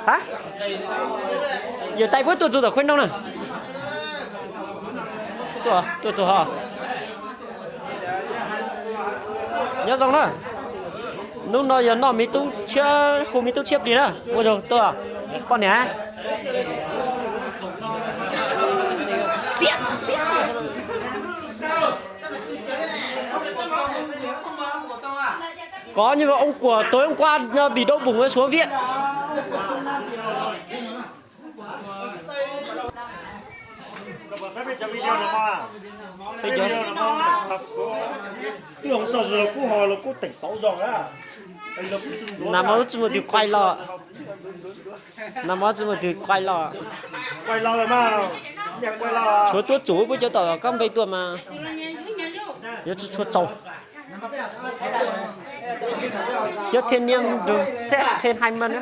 Ha? Yawm Tais puab tuaj txug tom Khuev Nroog na. Tuaj, tuaj txug hov. Nyob zoo na. Hnub no yog noj me tub tshiab, hu me tub tshiab plig na. Ua zoo tuaj, poj niam. Có nhưng mà ông của tối hôm qua, ờ, bị đau bụng ở xuống viện. Nag hmo tsis muaj tus quay los. Nag hmo tsis muaj tus quay los. Tshuav tuab tsum puab cov tom koj npe tuaj mas yuav tsum tshuav tsaus. Cov thiaj niam rau xeb then hai mươi na.